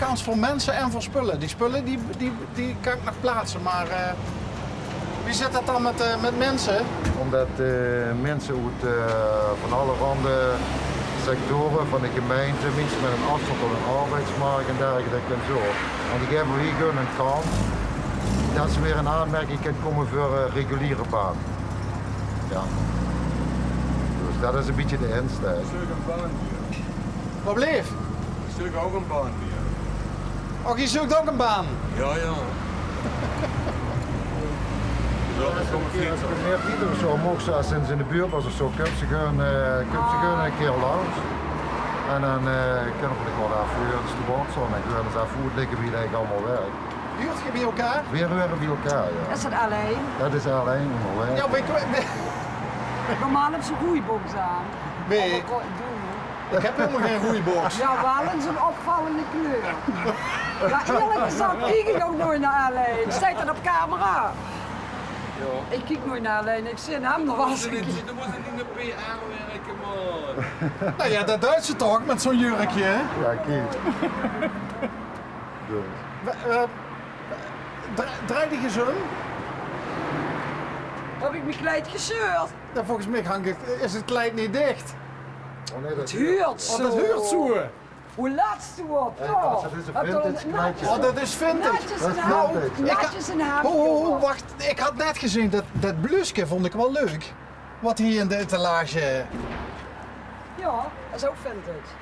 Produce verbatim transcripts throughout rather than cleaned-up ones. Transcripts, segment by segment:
Kans veur minse en veur spulle. Die spulle die, die, die kan ik nog plaatse, maar eh, wie zit dat dan met, eh, met minse? Omdat eh, minse oet eh, van allerhande sectore van de gemeinte, minse met een afstand tot een arbeidsmarkt en dergelijke en zo. En die gaeve we hie gewoon een kans dat ze weer in aanmerking kunnen komen veur eh, reguliere baan. Ja. Dus dat is een beetje de insteek. Wat bleef? Is natuurlijk ook een baan hier. Och, je zoekt ook een baan? Ja, ja. Dat is ook een fiets. Meer fiets of zo, mocht ze, als ze in de buurt was of zo, kunnen ze gewoon, eh kunnen ze gewoon een keer langs. En dan eh kunnen we gewoon even weer eens de bocht zo en gewoon eens even uitleggen wie het eigenlijk allemaal werkt. Huurt je bij elkaar? Weer huren bij elkaar, ja. Is dat alleen? Dat is alleen onderweg. Ja, maar ik, Normaal heb ze roeibox aan. Nee. Ik heb helemaal geen roeibox. Ja, wel eens een opvallende kleur. Ja, eerlijk gezegd kijk ik ook nooit naar L één. Staat dat op camera? Ja. Ik kijk nooit naar L één, ik zit hem er was. Dan moet je niet in de P R werken, man. Nou ja, dat duidt ze toch met zo'n jurkje, hè? Ja, kijk. Dus. We- eh, dra- draai die eens om. Heb ik mijn kleid gescheurd? Ja, volgens mij hangt het, is het kleid niet dicht. Oh nee, dat Het huurt zo. Oh, dat huurt zo. Hoe laat is het op? Ja, dat is een vintage kleidje. Oh, dat is vintage. Netjes in de hout. Netjes in de hout. Ho, ho, ho, wacht. Ik had net gezien dat, dat bluuske vond ik wel leuk. Wat hier in de etalage. Ja, dat is ook vintage.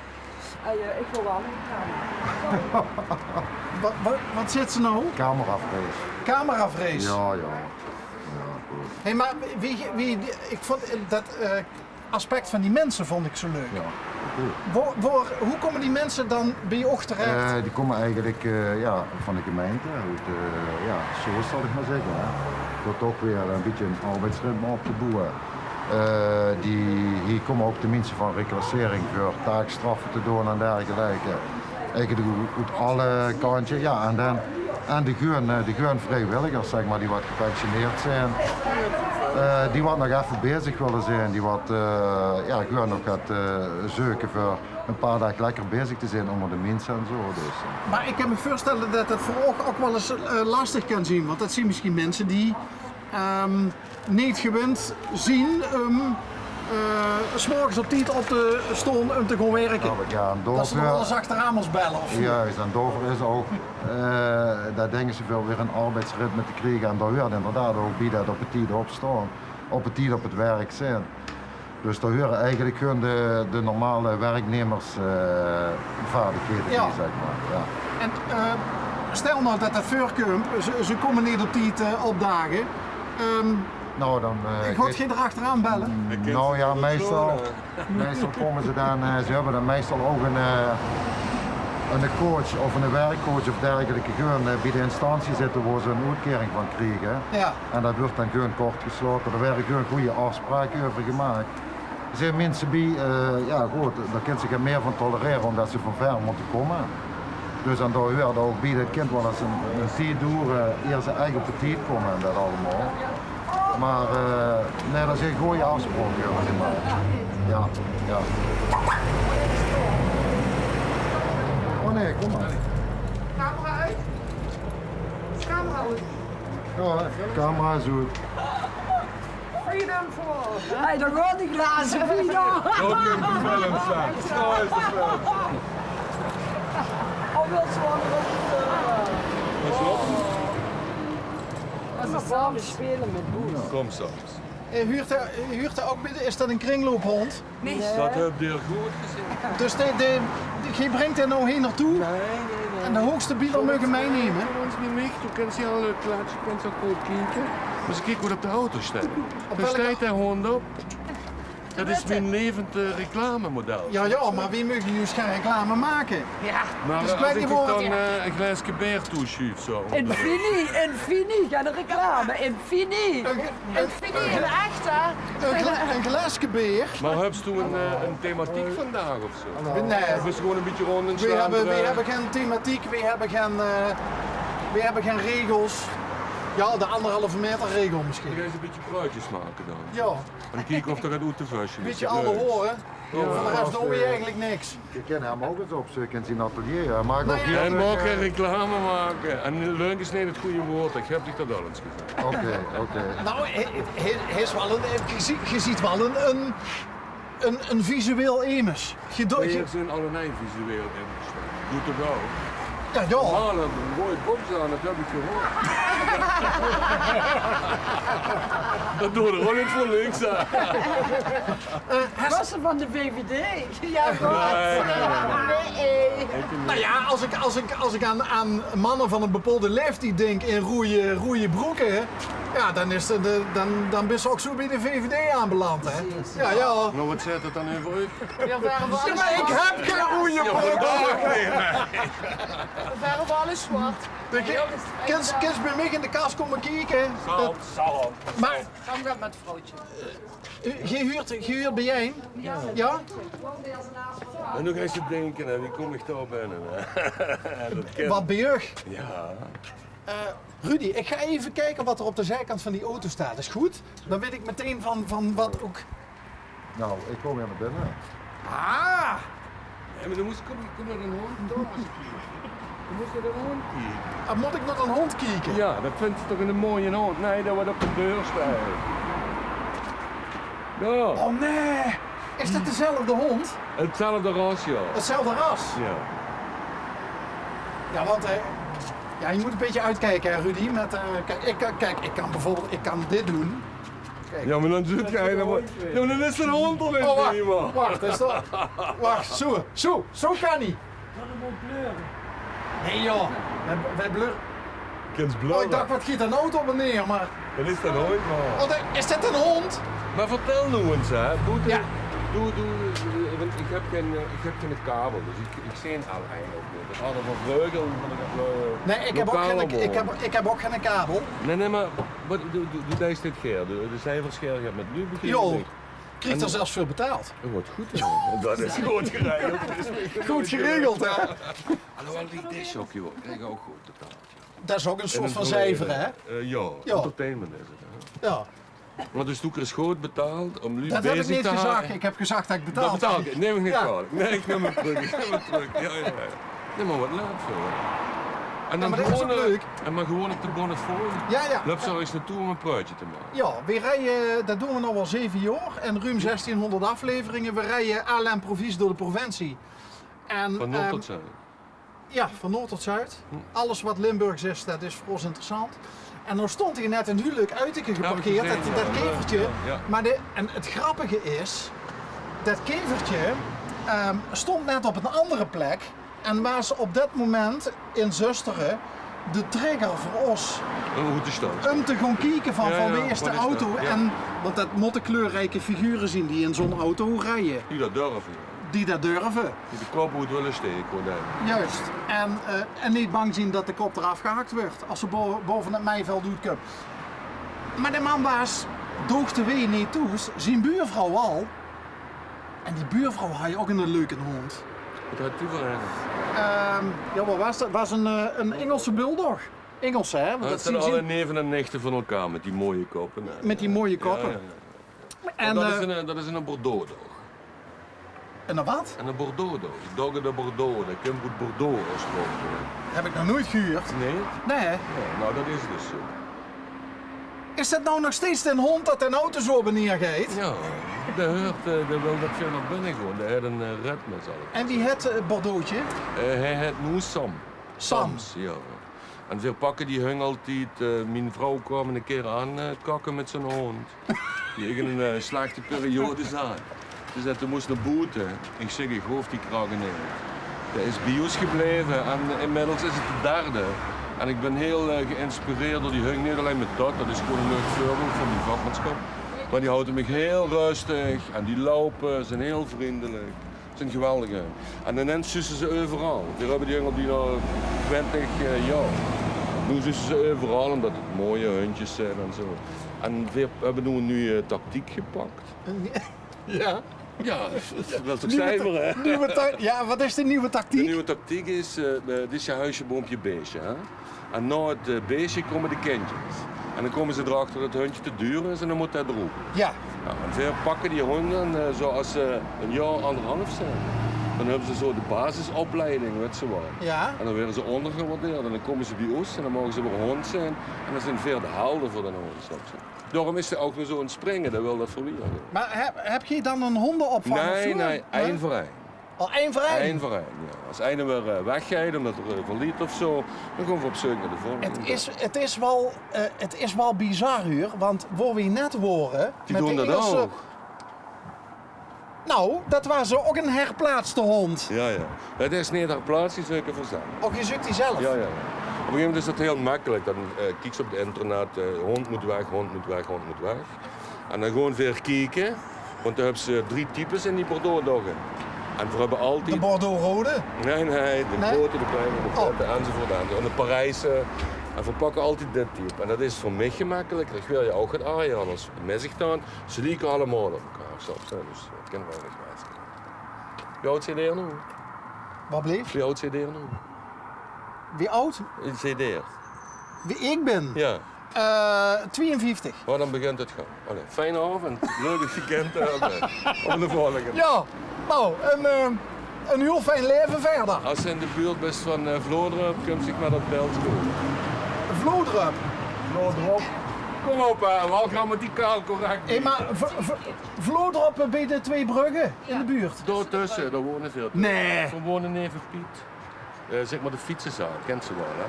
Hey, eh, ik wil wel een camera. Wat, wat, wat zit ze nou? Cameravrees. Cameravrees? Ja, ja. Ja, goed. Hey, maar wie, wie, ik vond dat eh, aspect van die mensen vond ik zo leuk. Ja, goed. Wo, wo, hoe komen die mensen dan bij jou terecht? Eh, die komen eigenlijk eh, ja, van de gemeente, uit eh, ja, Soest zal ik maar zeggen. Hè. Door toch weer een beetje een arbeidsritme op te bouwen. Eh, die, hier komen ook de mensen van reclassering voor taakstraffen te doen en dergelijke. Eigenlijk uit alle kanten, ja, en dan en de gewoon, eh, de gewoon vrijwilligers, zeg maar, die wat gepensioneerd zijn, eh, die wat nog even bezig willen zijn, die wat eh, ja, gewoon nog gaat eh, zeuken voor een paar dagen lekker bezig te zijn onder de mensen en zo. Dus, eh. Maar ik kan me voorstellen dat dat voor oog ook wel eens eh, lastig kan zijn, want dat zijn misschien mensen die ehm, niet gewend zien om eh, 's morgens op tijd op te staan om te gaan werken. Nou, we gaan door. Dat ze nog wel eens achteraan moest bellen of zo. Juist, en daarvoor is ook eh, dat denken ze veel weer een arbeidsritme te krijgen. En daar hoort inderdaad ook bij dat op de tijd opstaan, op de tijd op het werk zijn. Dus daar horen eigenlijk gewoon de, de normale werknemersvaardigheden bij, zeg maar. Ja. En eh, stel nou dat dat voorkomt, ze, ze komen niet op tijd eh, opdagen. Ehm, nou, dan eh, gaat je er achteraan bellen? Nou ja, meestal. Meestal komen ze dan, eh, ze hebben dan meestal ook een, eh, een coach of een werkcoach of dergelijke gewoon eh, bij de instantie zitten waar ze een uitkering van krijgen. Ja. En dat wordt dan gewoon kort gesloten. Er werden gewoon goede afspraken over gemaakt. Er zijn mensen bij, eh, ja goed, daar kunnen ze geen meer van tolereren omdat ze van ver moeten komen. Dus en daar hoort ook bij, dat kan wel eens een, een tijd duren eer ze echt op de tijd komen en dat allemaal. Maar eh, nee, dat zijn goede afspraken, jongens. Ja, ja. Oh nee, kom maar. Camera uit. Camera uit. Ja, camera is goed. Freedom for all. Hey, daar gaan die glazen, Frida. Welkom in de film, Sam. Zo is de film. Oh, wil ze wel nog op de film? Wat is dat? Samen spelen met Boes. Kom, Sam. Eh, huurt hij, huurt hij ook bij de, is dat een kringloophond? Nee. Dat heb je goed gezien. Dus de, de, de, je brengt hem nou hier naartoe? Nee, nee, nee. En de hoogste bieder mogen meenemen? Voor ons niet mee. Toen kan ze al het plaatje, kan ze al goed kijken. Maar ze kijken hoe dat op de auto staat. Daar staat hij gewoon op. Dat is mijn levend eh, reclamemodel. Ja, ja, maar wie mogen jullie geen reclame maken? Ja. Maar dus als ik dan eh, een glaasje beer toeschuif zo. Infini, Infini, ja, de reclame, Infini. Een, een, een, een glaasje beer. Maar hebt u een, eh, een thematiek vandaag of zo? Nee. Of is het gewoon een beetje rond en we hebben, we hebben geen thematiek, we hebben geen, eh, we hebben geen regels. Ja, de anderhalve meter regel misschien. Dan gaan ze een beetje praatjes maken dan. Ja. En dan kijken of er gaat uit te vuistje. Beetje alle horen. Veur de res doon v'r eigelik niks. Geer kint 'm ouch ins opzeuke in zien atelier. Hae maak ouch hiel... Hae maag gein reclame make. En leuk is neet 't gooj waord. Ich höb dich dat al ins gezag. Oké, oké. Nou, hae, hae, hae is waal ein, geer zeet, geer zeet waal ein, ein, ein visueel emes. Geer doot, geer... Veer zeen allebei visueel emes. Doot 't waal. Jao, jao. Normaal höb ich ein mooi boks aan, dat höb ich gehuurd. Dat doot d'r ouch neet veur niks, hè. Eh, waas ze van de V V D? Jao, God. Nae, nae, nae, nae. Nae. Nou jao, es ich, es ich, es ich aan, aan manne van ein bepaolde laeftied dink in roeje, roeje broeke, jao, dan is 't, eh, dan, dan bis se ouch zoe bie de V V D aanbeland, hè? Precies. Jao, jao. Mer waat zaet 't dan euver uch? Jao, mer ich höb gein roeje brook. Jao, mer... Veer höbbe alles zwart. Kins, kins bie mich in de kas kómme kieke? Zal, zal. Mer... Sam geit mit vrouwtje. Eh, geer huurt, geer huurt bie-ein? Jao. Jao? En noe geis se dinke, hè, wie kóm ich dao binne, hè? Waat bie uch? Jao. Eh, Rudy, ich gaon effe kieke waat d'r op de ziekant van die auto steit. Is good? Dan weit ich metein van, van waat ouch. Nou, ich kóm weer nao binne. Ah! Jao, mer dan mós se, kóm, kóm nao d'n hóndj, dao mós se kieke. Dan mós se nao d'n hóndj kieke. Ah, mót ich nao d'n hóndj kieke? Jao, dat vinjs se toch eine mooie hóndj? Nae, dae waat op de deur steit. Jao. Oh nae! Is dat dezelfde hóndj? 'Tzelfde ras, jao. 'Tzelfde ras? Jao. Jao, want, eh, jao, se mós e bietje oetkieke, hè, Rudy. Mit, eh, kiek, ich kan, kiek, ich kan bieveurbeeld, ich kan dit doon. Kiek. Jao, mer dan zit geer helemaol... Jao, mer dan is d'n hóndj al in. Oh, wach, wach, is dat, wach, zoe, zoe, zoe kan 'r. Nae, jao, veer, veer blurre. Kins blurre. Oh, ich dach, waat geit d'n auto op en neer, mer... Dat is d'n hóndj, mer... Oh, dat, is dat d'n hóndj? Mer vertèl noe ins, hè. Doe, doe, doe, doe, want ich höb gein, eh, ich höb geine kabel, dus ich, ich zeen allein ouch neet. Dat hadde veer vreuger, van de, eh... Nae, ich höb ouch geine, ich höb, ich höb ouch geine kabel. Nae, nae, mer Mer doe, doe, doe deis dit gaer, de, de ciefers gaer, gaer mit noe beginne. Jao, krieg d'r zelfs veur betaald. Oh, waat good, hè. Dat is good geregeld. Good geregeld, hè? Alhoewel, die discjockeys, jao, kriege ouch good betaald, jao. Dat is ouch ein soort van ciefere, hè? Eh, jao, entertainment is 't, hè. Jao. Mer dus doe kriegs good betaald óm luuj bezig te haje. Dat höb ich neet gezag. Ich höb gezag dat ich betaald... Dat betaald. Nae, ich neem 't neet kwalijk. Nae, ich num 't trök. Ich num 't trök. Jao, jao, jao. Nae, mer waat leuk, huur. En dan... Jao, mer dat is ouch gewoon, leuk. En mer gewoon op de Bonnefoy. Jao, jao. Löps se örges nao toe óm e pruitje te make? Jao, veer rieje, dat doon v'r noe al zeve jaor en ruum zestienhóngerd afleveringe. Veer rieje à l'improviste door de provincie. En, van noord, ehm, tot zuid. Jao, van noord tot zuid. Hm. Alles wat Limburgs is, dat is veur ós interessant. En noe stóng hie net ein hiel leuk autoke geparkeerd, dat, dat kevertje. Jao, jao. Mer de, en 't grappige is, dat kevertje, ehm, stóng net op ein anger plek en waas op dat moment in Zöstere de trigger veur ós óm te gaon kieke van, van wae is de auto. Jao, jao. En, want dat mótte kleurrieke figure zeen die in zoe'n auto rieje. Die dat dörve. Die dat dörve. Die de kop oet wille steke, hè. Juist. En, eh, en neet bang zeen dat de kop d'raaf gehak wuuert es ze bo-, bove 't meiveld oetkump. Mer de man waas, doog de wee neet thoes, zien buurvrouw waal. En die buurvrouw haw ouch eine leuke hóndj. Waat haw die veur eine? Ehm, jao, waat waas dat? Waas ein, eh, ein Ingelse bulldog. Ingelse, hè? Want dat zeen alle neve en nichte van elkaar mit die mooie koppe, hè. Mit die mooie koppe. Jao, jao, jao. En, eh, dat is ein, dat is eine Bordeaux dog. Eine waat? Eine Bordeaux dog. Dogge de Bordeaux. Dat kump oet Bordeaux oorspronkelik. Höb ich nog noeit gehuurd. Nae? Nae. Jao, nou, dat is dus zoe. Is dat noe nog steeds d'n hóndj dat d'n auto zoe op en neer geit? Jao, dae huuert, eh, dae wil dat veer nao binne gaon. Dae haet ein, eh, ritme, zal ich... En wie hèt, eh, Bordeauxje? Eh, hae hèt noe Sam. Sam. Sams, jao. En veer pakke die hung altied, eh, mien vrouw kwaam eine kier aan, eh, kakke mit zien hóndj. Die in ein, eh, slechte periode zaot. Ze zag: "Doe mós nao boete." Ich zèk: "Ich hoof die krakke neet." Dae is bie ós gebleve en inmiddels is 't de derde. En ich bön hiel, eh, geïnspireerd door die hung. Neet allein mit dat, dat is gewoon ein leuk veurbeeld van mien vakmanschap. Mer die hawte mich hiel rustig en die loupe, zeen hiel vriendelik. Zeen geweldig, hè. En inens zuus se ze euveral. Veer höbbe die hung al bienao twintig, eh, jaor. Noe zuus se ze euveral, ómdat 't mooie hundjes zeen en zoe. En veer höbbe noe ein nuje tactiek gepak. Jao? Jao, dat wil toch... Nuuj ta-, nuuj ta-, jao, waat is de nuuje tactiek? De nuje tactiek is, eh, eh, dit is jao huisje, boompje, beesje, hè? En nao 't, eh, beesje kómme de kindjes. En dan kómme ze d'rachter det 't hundje te duur is en dan mót det d'roet. Jao. Jao, en veer pakke die hónj dan, eh, zo es ze ein jaor, angerhalf zeen. Dan höbbe ze zo de basisopleiding, wèts se waal. Jao. En dan waere ze óngergewaardeerd. En dan kómme ze bie ós en dan moge ze weer hóndj zeen. En dan zeen veer de helde veur den hóndj, snaps se. Daorum is 'r ouch nog zo aan 't springe, dae wil det verwiere. Mer höb, höb geer dan ein hóndenopvang? Nae, nae, ein veur ein. Al ein veur ein? Ein veur ein, jao. Es eine weer, eh, weggeit, ómdet 'r, eh, verliet of zo, dan gaon veer op zeuk nao de volgende. 't Is, 't is waal, eh, 't is waal bizar, huur, want wo weej net wore, die doon det ouch. Nou, det waas ouch ein herplaatste hóndj. Jao, jao. 't Is neet herplaats, die zeuke veer zelf. Och, geej zeuk die zelf? Jao, jao, jao. Op ein gegaeve moment is det hiel mekkelik. Dan, eh, kieks se op 't internet, eh, hóndj mót weg, hóndj mót weg, hóndj mót weg. En dan gewoon weer kieke, want dan höbs se drie types in die Bordeaux-dogge. En veer höbbe altied... De Bordeaux-rode? Nae, nae, de grote, de kleine, de vette, enzovoort, enzovoort. En de Parijse. En veer pakke altied dit type. En det is veur mich gemakkeliker. Ich wil je ouch get aaje, anders mis ich dan. Ze lieke allemaol op elkaar, snaps se? Dus det kin waal neet mis. Wie aod zeet geer noe? Waat bleef? Wie aod zeet geer noe? Wie aod? Zeet geer? Wie ich bin? Jao. Eh, twieënvieftig. Oh, dan begint 't good. Allee, fijne aovend. Leuk dich gekend te höbbe. Op de volgende. Jao, nou, ein, eh, ein hiel fijn laeve wiejer. Es se in de buurt bis van, eh, Vlodrop, kums dich mit det belske. Vlodrop? Vlodrop. Kóm op, hè. Waal grammaticaal correct. Hé, mer V-, V-, Vlodrop bie de Twee Brugge in de buurt? Dao tösse, dao wone veer. Nae. Veer wone neve Piet. Eh, zeg mer de fietsezaak, kins se waal, hè?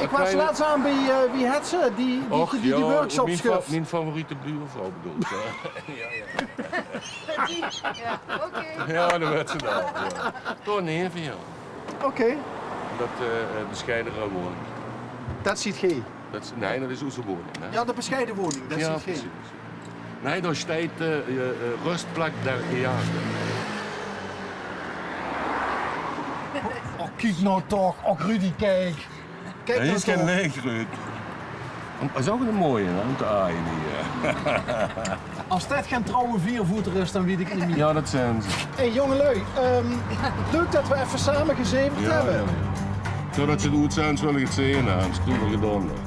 Ich waas lets aan bie, eh, wie hèt ze, die, die, die workshops sjöf. Och, jao, mien fa-, mien favoriete buurvrouw bedoels se, hè? Jao, jao. Die, jao, oké. Jao, dan wèt ze det, jao. Dao neve, jao. Oké. Det, eh, eh, besjeidere woning. Det zeet geer? Det is, nae, det is ózze woning, hè? Jao, de besjeide woning, det zeet geer. Jao, precies. Nae, dao steit, eh, eh, eh, Rustplek der Gejaagden. Oh, kiek noe toch. Och, Rudy, kiek. Kiek noe toch. Hie is gein leeg, Ruud. Det is ouch ein mooie, hè, óm te aaje hie. Es det gein trouwe veervoeter is, dan weit ich 't neet mieë. Jao, det zeen ze. Hé, jóngelui, ehm, leuk det v'r effe same gezeverd höbbe. Jao, jao. Zoedet ze 't oetzends, wil ich 't zeen, hè. Anders kriege v'r gedónder.